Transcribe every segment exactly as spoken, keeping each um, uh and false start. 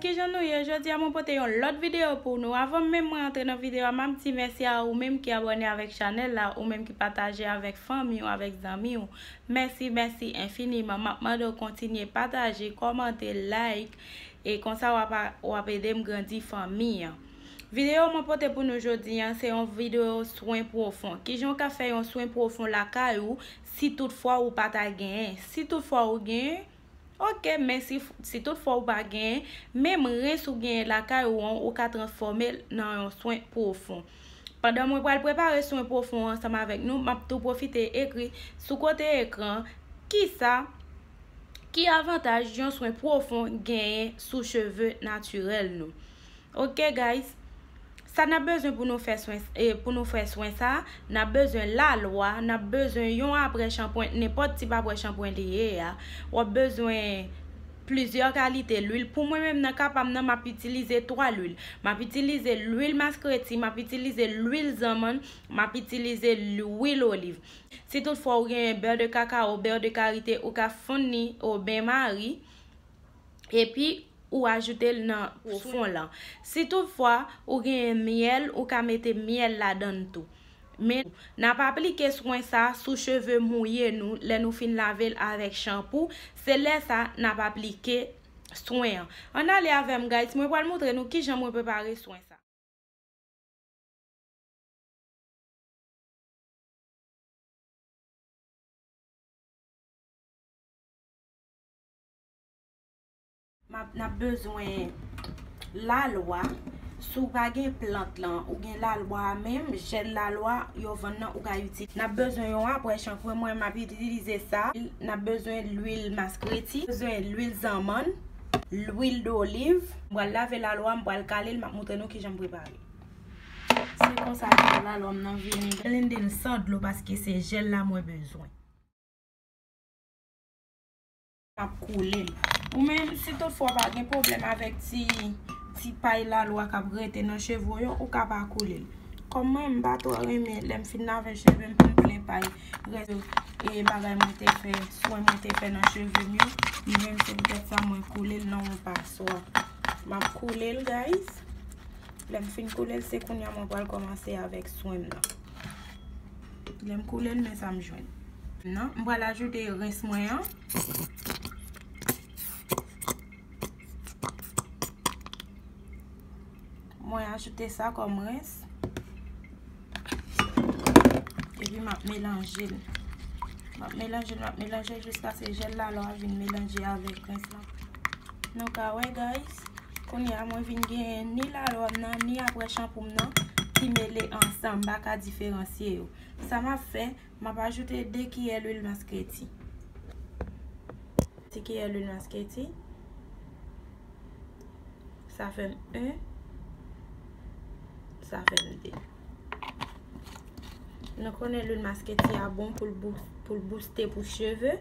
Kijan nou ye? Jodi a mwen pote yon lòt videyo pou nou. Avan menm mwen antre nan videyo a, m ap di mèsi a ou menm ki abòne avèk chanèl la, ou menm ki pataje avèk fanmi w, avèk zanmi w. Mèsi, mèsi enfiniman. M ap mande w kontinye pataje, kòmante, like, e konsa w ap, w ap ede m grandi fanmi an. Videyo mwen pote pou nou jodi a, se yon videyo swen pwofon. Kijan w ka fè yon swen pwofon lakay ou si toutfwa ou pa ta genyen? Si toutfwa ou genyen, oke, men si, si toutfwa ou pa genyen, menm rens ou genyen lakay ou an, ou ka transfòme l nan yon swen pwofon. Pandan mwen pral prepare swen pwofon ansanm avèk nou, m ap tou pwofite ekri sou kote ekran kisa, ki avantaj yon swen pwofon genyen sou cheve natirèl nou. Oke, guys. Sa n ap bezwen pou nou fè swen, e, pou nou fè swen sa, n ap bezwen lalwa, n ap bezwen yon aprè shanpwen, nenpòt tip aprè shanpwen li ye a. W ap bezwen plizyè kalite lwil. Pou mwen menm, nan ka pa m nan, m ap itilize twa lwil. M ap itilize lwil maskreti, m ap itilize lwil zanmann, m ap itilize lwil oliv. Si toutfwa ou gen bè de kakao, bè de karite, ou ka fonn li o ben mari. Epi ou ajoute l nan pwofon lan. Si toutfwa ou genyen myèl, ou ka mete myèl ladan l tou. Men, n ap aplike swen sa sou cheve mouye nou lè nou fin lave l avèk chanpou. Se lè sa n ap aplike swen an. Ann ale avè m, guys. Mwen pral montre nou kijan mwen prepare swen sa. M ap, n ap bezwen lalwa. Si w pa gen plant lan, ou gen lalwa a menm, jèl lalwa, yo vann nan, ou ka itilize. N ap bezwen yon aprè shanpwen, mwen m ap itilize sa. N ap bezwen lwil maskreti, bezwen lwil zanmann, lwil doliv. M pral lave lalwa, m pral kale l, m ap montre nou kijan m prepare. Se konsa jèl lalwa m nan vini. Blende l san dlo paske se jèl la mwen bezwen. M ap koule l. Ou menm, si toutfwa w pa gen pwoblèm avèk ti, ti pay lalwa k ap rete nan cheve w yo, ou ka pa koule l. Kòm mwen, m pa twò renmen lè m fin lave cheve m pou m plen pay rès, e, bagay mwen te fè, swen mwen te fè nan cheve m yo, li menm se poutèt sa mwen koule l nan yon paswa. M ap koule l, guys. Lè m fin koule l, se kounye a mwen pral kòmanse avèk swen m nan. Lè m koule l, men sa m jwenn. Non, m pral ajoute rens mwen an. Mwen ajoute sa kòm rens. Epi m ap melanje l. M ap melanje l, m ap melanje l jiskaske jèl lalwa vin melanje avèk rens lan. Nou ka wè, guys. Kounye a, mwen vin genyen ni lalwa m nan, ni aprè chanpou m nan ki mele ansanm, m pa ka diferansye yo. Sa m ap fè, m ap ajoute de kiyè lwil maskreti. Ti kiyè lwil maskreti. Sa fè m en. Sa fè m de. Nou konnen lwil maskreti a bon pou l bou-, pou l bouste pou cheve.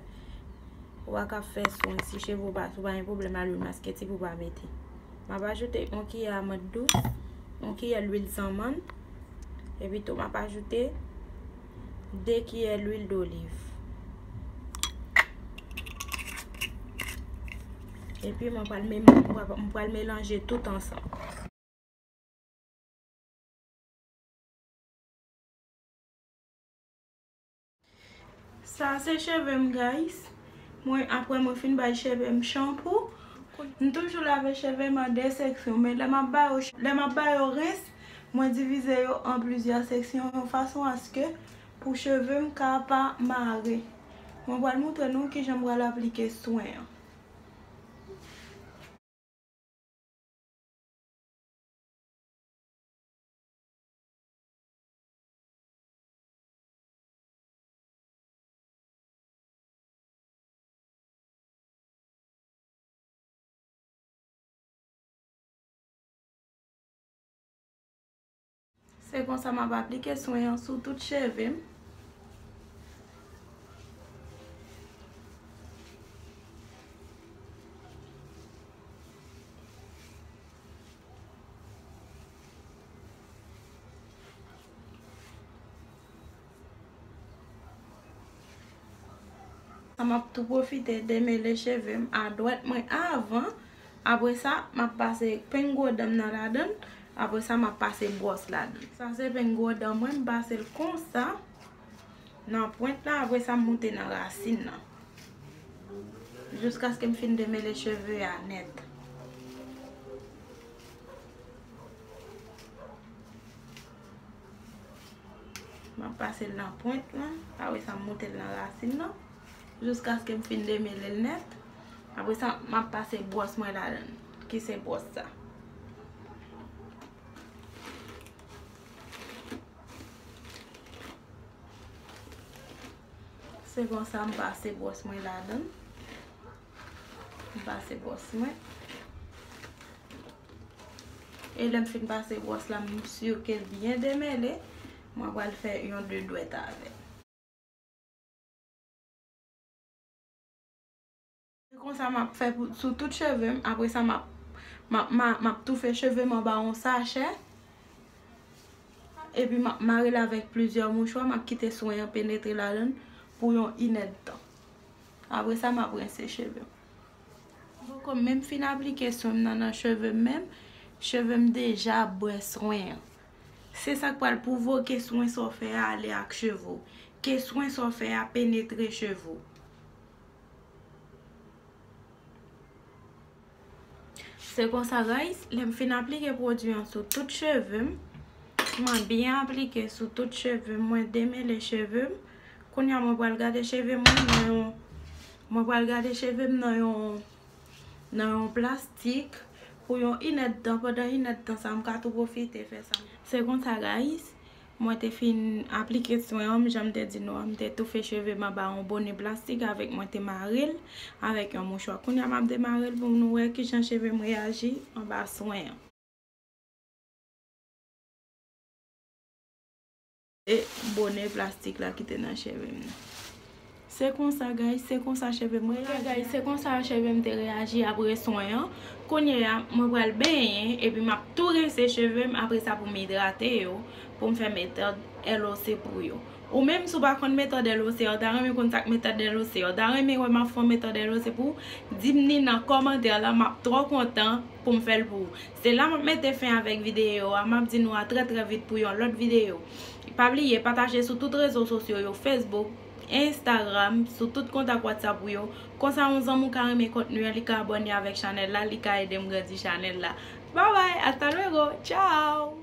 Ou a ka fè swen si cheve w pa, si w pa gen pwoblèm a lwil maskreti pou w pa mete. M ap ajoute yon kiyè amand dous, yon kiyè lwil zanmann, epi tou m ap ajoute de kiyè lwil doliv. Epi mwen pral me-, mwen pral, mwen pral melanje tout ansanm. Sa se cheve m, guys. Mwen, apre mwen fin bay cheve m chanpou, m toujou lave cheve m an de seksyon, men lè m ap ba yo ch-, lè m ap ba yo rens, mwen divize yo an plizyè seksyon, yon fason aske pou cheve m ka pa mare. Mwen pral montre nou kijan m pral aplike swen an. Se konsa m ap aplike swen an sou tout cheve m. M ap tou pwofite demele cheve m a dwèt mwen avan Apre sa, m ap pase peng gwo dan m nan ladan l. Apre sa, m ap pase bwòs ladan l. Sa se peng gwo dan mwen, m pase l konsa nan pwent la. Apre sa, m moute nan rasin nan. Jiskaske m fin demele cheve a nèt. M ap pase l nan pwent lan, apre sa m moute l nan rasin nan, jiskaske m fin demele l nèt. Apre sa, m ap pase bwòs mwen ladan l, ki se bwòs sa. Se konsa m pase bwòs mwen ladan l. M pase bwòs mwen. E lè m fin pase bwòs la, m si ke l byen demele. Mwen pral fè yon de dwèt avè l. Se konsa m ap fè pou, sou tout cheve m. Apre sa, m ap, m ap, m ap, m ap toufe cheve m anba yon sachè. Epi m ap mare l avèk plizyè mouchwa. M ap kite swen an penetre ladan l pou yon inèdtan. Apre sa, m ap rense cheve m. Poko menm fin aplike swen m nan, nan cheve m menm, cheve m deja bwè swen an. Se sa k pral pwovoke swen sa w fè a ale ak cheve w. Ke swen sa w fè a penetre cheve w. Se konsa, guys, lè m fin aplike pwodui an sou tout cheve m, mwen byen aplike sou tout cheve m, mwen demele cheve m. Kounye a, mwen pral gade cheve mwen nan yon, mwen pral gade cheve m nan yon, nan yon plastik pou yon inèdtan. Pandan inèdtan sa, m ka tou pwofite fè sa. Se konsa, guys, mwen te fin aplike swen an, jan m te di nou an, m te toufe cheve m anba yon bone plastik avèk, mwen te mare l avèk yon mouchwa. Kounye a, m ap demare l pou nou wè kijan cheve m reyaji anba swen an. E bone plastik la ki te nan cheve m nan. Se konsa, guys, se konsa cheve m reyaji. Ok, guys, se konsa cheve m te reyaji apre swen an. Kounye a, mwen pral benyen, epi m ap tou rense cheve m apre sa pou m idrate yo, pou m fè metòd L O C pou yo. Ou menm, si w pa konn metòd L O C a, w ta renmen konn sa k metòd L O C a, w ta renmen wè m ap fè yon metòd L O C pou w, di m ni nan kòmantè la, m ap twò kontan pou m fè l pou ou. Se la m ap mete fen avèk videyo a. M ap di nou a trè, trè vit pou yon lòt videyo. Pa bliye pataje sou tout rezo sosyo yo, Facebook, Instagram, sou tout kontak WhatsApp ou yo. Konsa, yon zanmi w ka renmen kontni an, li ka abòne avèk chanèl la, li ka ede m grandi chanèl la. Bye bye, hasta luego, ciao!